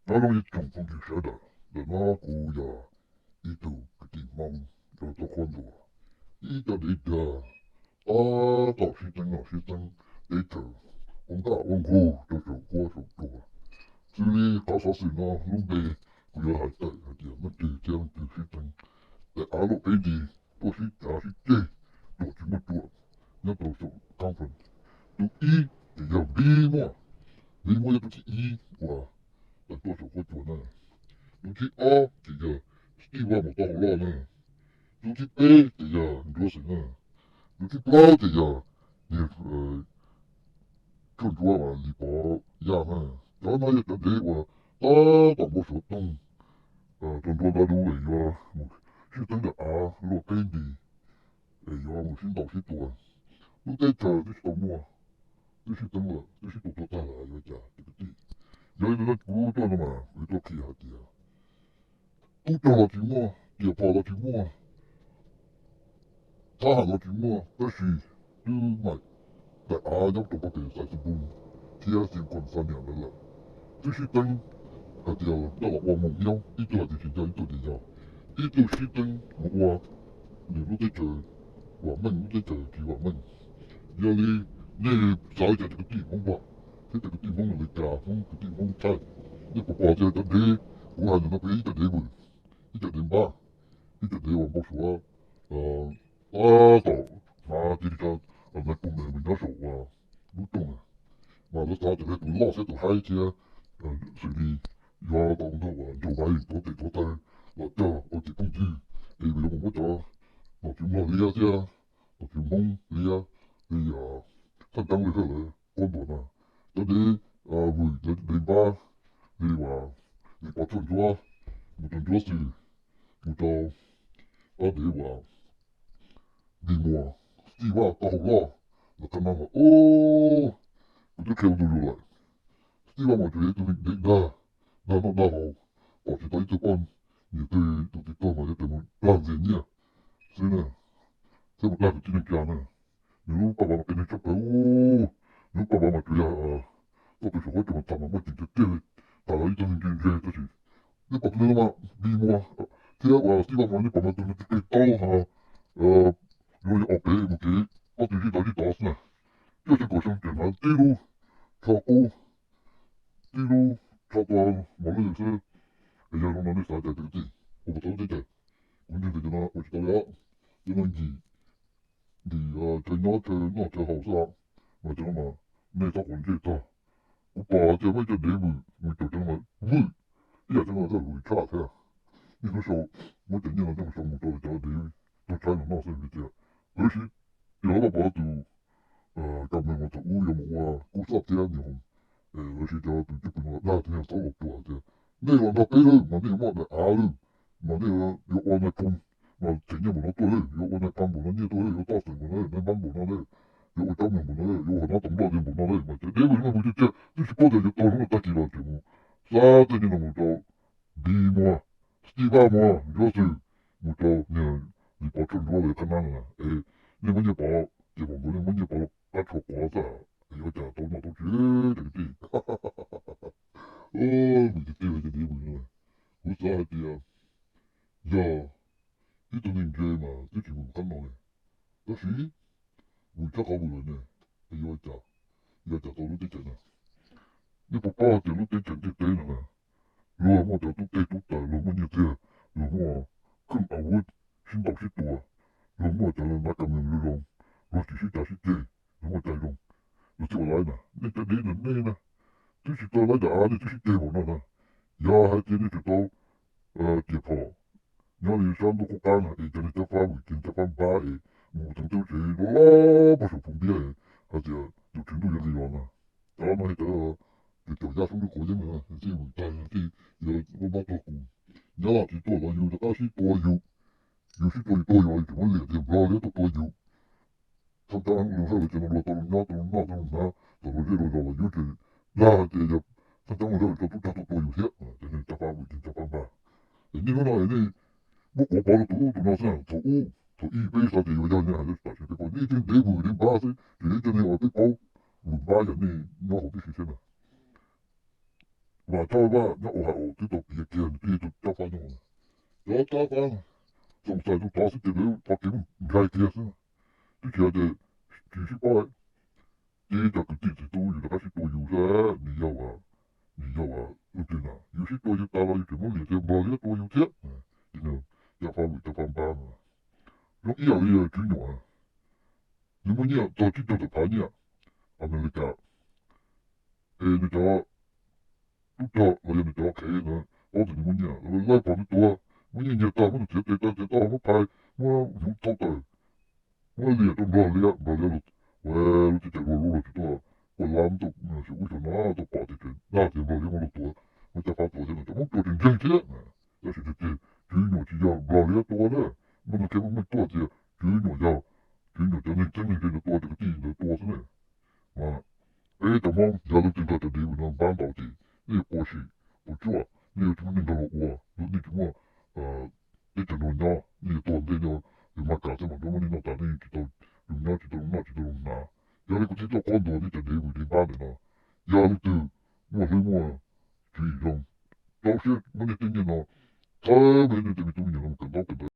Nyob zoo ib tsoom phooj ywg sawv daws, ntawm no kuv yog ib tug kwv tij Hmoob rau tau qhuab ntuas ib co dev dag, tab tom sib teeb noj sib teeb teb chaws, ua nkaj ua nqug rau saum huab saum cua. Xws li qhov xov xwm no lub npe kuv yuav hais tawm hais tias leej twg thiab leej twg sib teeb. Daim av luaj peb nti tuaj sib cav sib ceg ruam tsis muaj ruam nyob rau saum conference. Tus ib ces yog Npib Muaj, Npib Muaj yog tus thib ib uas tawm tuaj saum huab cua na. Tus thib ob ces yog Steve Vaj Mus Tau Hauv Loj na. Tus thib peb ces yog Ntsuav Xwm na. Tus thib plaub ces yog niag Tshuaj Ntsuab uas Lis Pov Yaj na. Cov no yog cov dev uas tab tom npau suav toog rau nruab nrab dub es yuav mus sib teeb ntawm av luaj peb nti es yuav mus sib ntaus sib tua. Lub teb chaws twb tsis tau muaj, twb sib teeb lawm, twb sib tua tuag tag lawm yuav cas cov kwv tij? Yog li ntawd kuv tuaj no mas kuv tuaj qhia hais tias tub rog los tsis muaj, tiam phom los tsis muaj, thab ham los tsis muaj, tab sis twb mam daim av nyob rau pem Xais Xus Npus thiab Xeev Khuam Xa Niam lawv lawm. Twb sib teeb hais tias coj los ua mus nyob, ib tug hais tias tsis yog, ib tug tias yog, ib tug sib teeb mus ua nws lub teb chaws vam meej, lub teb chaws tsis vam meej. Yog li nej xav li cas cov kwv tij Hmoob Nplog thiab cov kwv tij Hmoob Amelikas, Hmoob kwv tij Hmoob Thaib, nej puas pom tias cov dev kuv hais ntawm no puas yog ib co dev vwm, ib co dev npab, ib co dev uas npau suav tab tom hnav cia li cov nais phoo ntawd mus nyob saum lub rooj na, mas lawv xav tias lawv tus loj thiab tus haib thiab xws li yuav tau ntawm uas Joe Biden tuav tes tuav taw los cog ua tim phooj ywg es yus yuav mus muab cov nom tswv Nplog liab thiab nom tswv Hmoob liab li Thaj Ceeb Lis Hawj lawv quab ntuas na. Cov dev vwm, cov dev npab li uas Lis Pov Tshuaj Ntsuab, mus rau Ntsuab Xwm, mus rau ob dev uas Npis Muas, Xij Vaj Tau Hauv Loj, los qhab no mas, kuv twb qhia ua ntu zus lawm. Xij Vaj mas tsuas yog ib tug neeg dev dag, dag noj dag haus, pom tsis tau ib tug poj niam twg tus txiv tuag mas yuav mus dag ntxias nyiaj xwb na, thiab mus dag kwv tij neej tsa na. Nws lub paj vav mas qias neeg tshaj plaws, nws lub paj vav mas tsuas yog txoj tus saum huab cua mas tham mas muaj ceem tiag tiag li, tham los ib tug neeg ntse ntse tab sis nej pom tus no mas Npis Muas thiab uas Xij Vaj mas nej pom mas tus no tus qig taub hau, luag yog ob peb mus kev ob tug zij tod zij tod xwb na, cuaj xyoo kaum xyoo tseem hnav tib lub tsho qub, tib lub tsho tua mos lwj xwb. Es yog zoo no nej xav cas cov kwv tij, ua puas tau lub teb chaws? Kuv ntseeg tias cov no ua tsis tau li os. Cov no nkim, nkim chaw nyob chaw noj chaw haus xwb os. Mas cov no mas nej txhob quav ntsej txog. Kuv pom tias muaj ib co dev vwm mus caum cov no mas vwm ib yam cov no txawj vwm tshaj thiab. Ib lub xyoo muab cov nyiaj no coj mus sau mus rau cov dev tub tshaib no noj xwb vim tias lawv siv, yog lawv pom tus kam meem uas thaum ub yuav mus ua kub xoj thiab nws, lawv siv cov tus cwj pwm no dag tus niag txob los tuam tias nej los nrog peb lawm mas nej yuav muaj daim av lawm, mas nej yuav ua nais phoo, mas them nyiaj npaum no tuaj lawm, yuav ua nais phoo npaum no nyiaj tuaj lawm, yuav toj xeem npaum no, nais npab npaum no lawm, yuav ua tsob mem npaum no lawm, yuav ua hnav tom nploj tiag npaum no lawm. Mas cov dev vwm no vwm tiag tiag, twb tsis paub tias yuav tau hnub no tag kis los tseem mus xa tej nyiaj no mus rau Npis Muas, Xij Vaj Muas, Ntsuab Xwm, mus rau niag Lis Pov Tshuaj Ntsuab lawv qhab nab no na. Es nej muab nyiaj pov ces pom nkawd, nej muab nyiaj pov los qab tshuam quav xwb, yuav ua cas tau nom tau tswv cov kwv tij. Vwm tiag tiag li cov dev vwm no. Kuv xav hais tias yog ib tug neeg ntse mas twb tsis vwm qab no li. Tab sis vwm tshaj qhov vwm lawm ne, es yuav ua cas, yuav ua cas tau lub teb chaws na? Nej puas paub hais tias lub teb chaws ntiaj teb no na, luag muaj cov tub teg tub taws, luag muaj nyiaj txiag, luag muaj khoom a vuv sib ntaus sib tua, luag muaj cov nav kam meem zoo zoo, luag tsis sib cav sib ceg, luag muaj cai zoo, luag thiaj ua laib na. Nej cov dev ntawm nej na, twb tsis tau laib daim av nej twb sib ceg npaum no na. Yog hais tias nej tseem tau tiam phom nyob li sab ntuj qub qab no es cov neeg cab fab vwm, cov neeg cab fab npab es mus teev tub tsev loj loj pag saum phoov npiab hais tias tus tswv ntuj yuav nqis los na. Cov no yog cov caum yaj sab ntuj quav yeeb na, thiaj vwm tag thiaj yuav muab npab tuag qus. Nyab Laj tsis tuaj los yus rov qab sib tua yus, yus sib tua yus tuag yus los yus tseem muab liam tias Nplog liab tuaj tua yus. Thaj Ceeb Lis Hawj lawv cov no luag tau los nyob tau los noj tau los hnav, tau los zej los zos los yuav tseem dag hais tias yog Thaj Ceeb Lis Hawj cov tub rog tuaj tua yus thiab, cov neeg cab fab vwm, cov neeg cab fab npab. Es niaj hnub no es nej muab quav pov rau tus ub tus no xwb na. Thaum ub, thaum ub peb xav tias yuav yog li no, tam sim peb paub nej ib tug dev vwm dev npab xwb, tseem yog ib tug neeg uas peb paub vwm npab yam nej nyob hauv tib si thiab na. Vam Thoj Vaj nyob Ohio twb tau piav kiag nws twb yog tus Cob Fab nyob, cov Cob Fab txoos txais txoos thov xwb ces lawv thov kev mus nplai kiag xwb, twb tsis hais tias tsis sib paub. Ces cov kwv tij txiv tub yus rov qab sib tua yus xwb, nws yog, nws yog leej twg na, yus sib tua yus tas los yus tseem muab liam tias Nplog Liab tua yus thiab. Ces Cob Fab vwm Cob Fab npab no, zoo ib yam li Tswv Nyuam, nws muaj nyiaj txog tsib caug tawm phav nyiaj Amelikas, es nws cov tub rog los yog nws cov qhev ntawd paub tias nws muaj nyiaj, lawv pom nws tuag, muab nyiaj nyiag tag, muab nws txiav tes taw txiav taub hau, muab phais, muab hmuv thau tawm, muab liam rau Nplog Liab, Nplog Liab los ua lub teb chaws luag lub los tsis tuaj, ua lab tuaj xyuas ub xyuas no tuaj pom tias tseem dag tias Nplog Liab muab luag tua, muab Cob Fab tua thiab no, cov Hmoob tua tseem ntseeg thiab. Tab sis tiag tiag Tswv Nyuam tsis yog Nplog Liab tua na, muaj neeg qhia muaj neeg tuaj tias Tswv Nyuam yog, Tswv Nyuam cov neeg txheeb neeg ze ntawd tua, cov kwv tij ntawd tua xwb na. Mas peb cov Hmoob yog leej twg nrog cov dev vwm no npab ntaus ces nej yuav quas sim quas tsuaj, nej yuav tsis muaj neeg nrog luag ua, nej tsis muaj teb chaws nrog nyob, nej yuav tuag ntej no, yus mag kam xwb mas muab nej noj tas, nej tsis tau zoo nyob, tsis tau zoo noj, tsis tau zoo hnav. Yog li kuv thiaj tuaj qhuab ntuas nej cov dev vwm dev npab ntawm no, yog leej twg muaj hlwb muaj tswv yim zoo, rau siab muab nej tej nyiaj no txhawb nrog nej tej me tub me nyuam no mus kawm ntaub kawm ntawv.